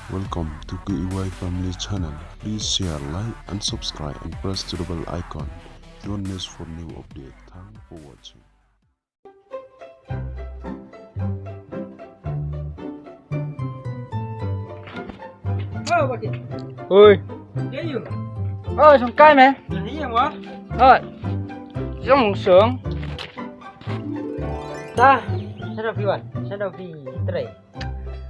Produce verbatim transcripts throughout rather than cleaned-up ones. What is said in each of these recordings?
Welcome to K E Y Family Channel. Please share, like and subscribe and press to the bell icon. Don't miss for new update. Thanks for watching. Hello, Baki. Oi. Where you? Oh, shong kai me. Here, what? Oh. Shong shong. Ta, shadow fi wan, shadow fi three.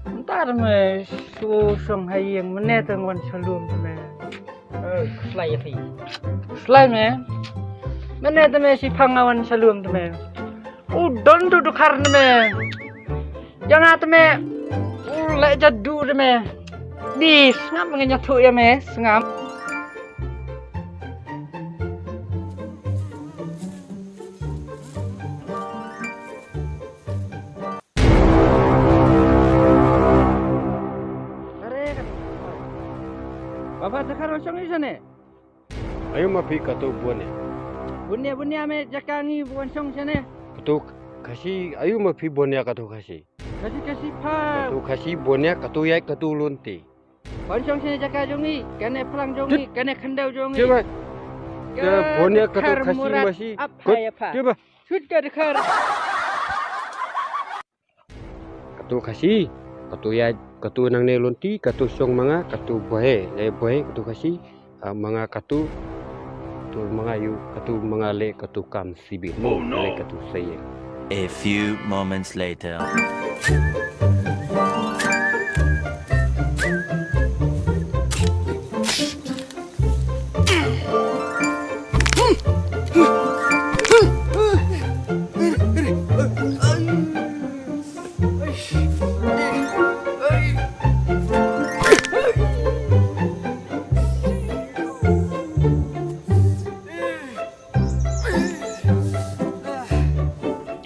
Ntar me shu shong ha ïing mynne te wan sha lum te me. Eh, slai ya phi. Slai me. Mynne te me shi phang wan sha lum te me. U don tu dukhar te me. Ïa nga te me. U leh jadu te me. Di sngap ngi ïathuh ïa me sngap. Are ka. Baba, dakar wan shong ïa shane. Ayu ma phi katu bunia. Bunia, bunia me jaka ngi wan shong shane. Katu Khasi, ayu ma phi bunia katu Khasi. Khasi, Khasi pha. Katu Khasi bunia, katu ïaid, katu lynti. Wan shong shane jaka jong ngi, kane plang jong ngi, kane khyndew jong ngi. Tiba. Ka bunia katu Khasi masi. Ap hai apa. Tiba. Sut ka dakar. Katu Khasi, katu ïaid, katu nangne lynti, katu shong ma nga, katu bohe, le bohe, katu Khasi, ah, ma nga katu, tu ma nga ïu, katu ma nga le, katu kam sibit. Oh, no. Le katu saying. A few moments later.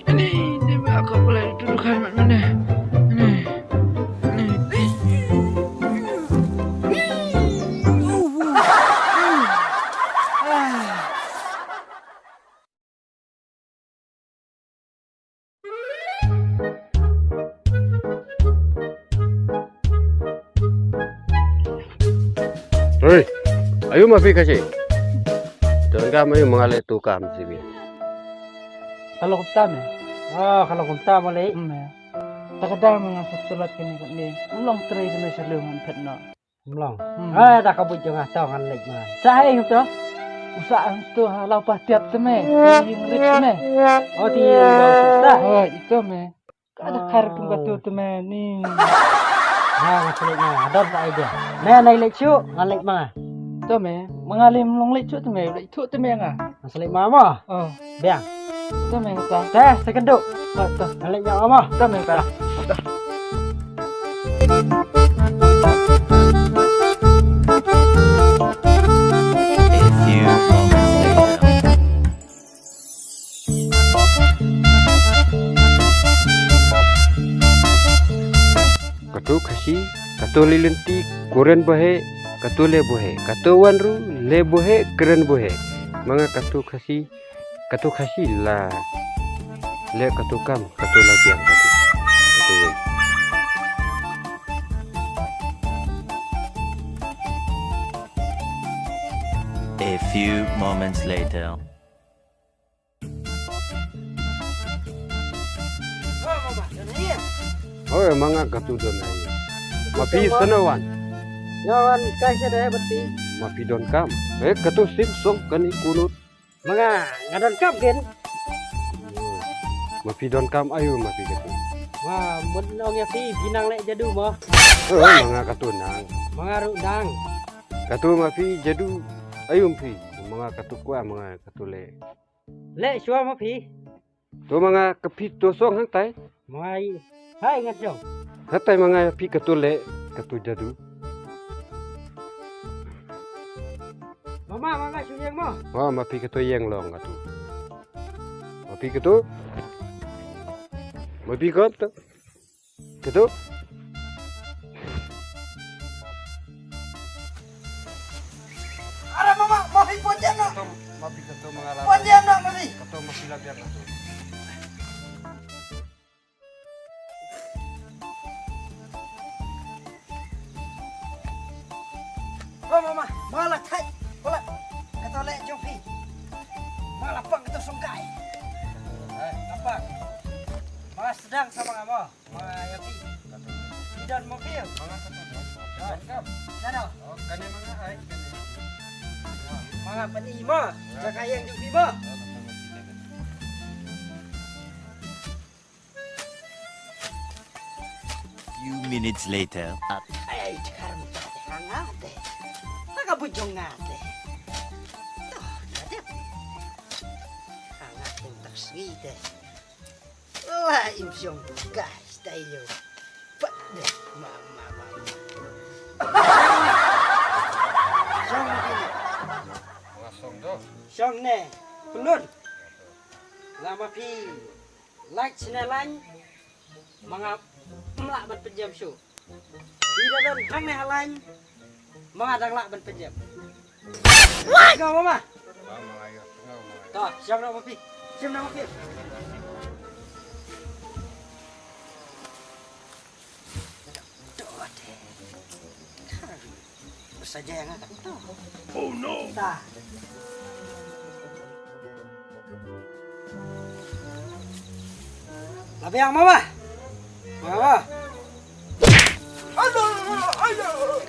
Ani, ni ba ka pula itu dukan mat mana? Ani, ani. Hei, ayu ma phi Khasi. Don kam ayu ma nga le tu kam sibit. Ka long kumta me. Ah, ka long kumta mo le. Hmm, me. Ta ka dang ma nga sa sulat kane kane. Long trei kane sa lung ngan phet noh. Mlong. Hmm. Eh, da ka buit jong nga to ngan leit ma. Sa hai hangto? U sah hangto ha Lawpatiap te me. Te ïing rit te me. Oh, te ïing bau sah. Oh, ito me. Ka da kar kum katu te me ni. Ha, ngan sa leit ma. Don sa idea. Me nai leit shuh, ngan leit ma. To me. Ma nga lem long leit shuh te me. Leit shuh te me nga. Ngan sa leit ma mo. Oh. Biang. To me kata. Te, sa kynduh. To, to. Ngan leit ñiah ma. To me kata. To. A few moments later. Katu Khasi, katu lynti, kren bohe, katu leh bohe, katu wan ruh, leh bohe, kren bohe. Ma nga katu Khasi, katu Khasi la. Leh katu kam, katu la biang katu. Katu wei. A few moments later. Hoi, ma nga katu don ai. Ma phi sano wan? Nga wan kai sha dei bati. Ma phi don kam? Eh, katu sim song kani kunut. Ma nga, nga don kam ken. Ma phi don kam ayu ma phi katu. Wa, mut nong ïa phi, phi nang leh jadu mo. Eh, ma nga katu nang. Ma nga ruh nang. Katu ma phi jadu ayu ma phi. Ma nga katu kwah, ma nga katu leh. Leh shuwa ma phi. To ma nga ka phi to song hangtai. Ma nga i. Hai ngat jong. Hangtai ma nga phi katu leh katu jadu. Mama, ma nga shu ïeng mo. Ma, ma phi katu ïeng long katu. Ma phi katu. Ma phi katu. Katu. Ara mama, ma phi pon jam na. Katu, ma phi katu ma nga la. Pon jam na ma phi. Katu ma phi la biar katu. Oh, mama, ma la thait. Wala. Kato leh jong phi. Ma la pang kato song kai. Hai, apa? Ma sdang sa ma nga mo. Ma ïa phi. Phi don mo phi. Ma nga kato. Don kam. Nano? Oh, kane ma nga ai. Ma nga pyni mo. Jaka ïeng jong phi mo. Few minutes later. Ai, kar mo te hanga te. Taka bujong nga te. Toh, nga te. Hanga te tak sngi te. La im shong guys, tayo. Pat de, ma, ma, ma, ma. Shong ne. Nga song do. Shong ne. Pelun. Lama phi. Like sne line. Ma nga ym lah ban pynjem shuh. Phi da don hangne ha line. Ma nga dang lah ban pynjem. Go mama. Ba ma nga ïa, go ma nga ïa. To, shim na ma phi. Shim na ma phi. To, to, to. Sa jaya nga ka to. Oh no. Ta. La biang mama. Mama. Aduh, aduh.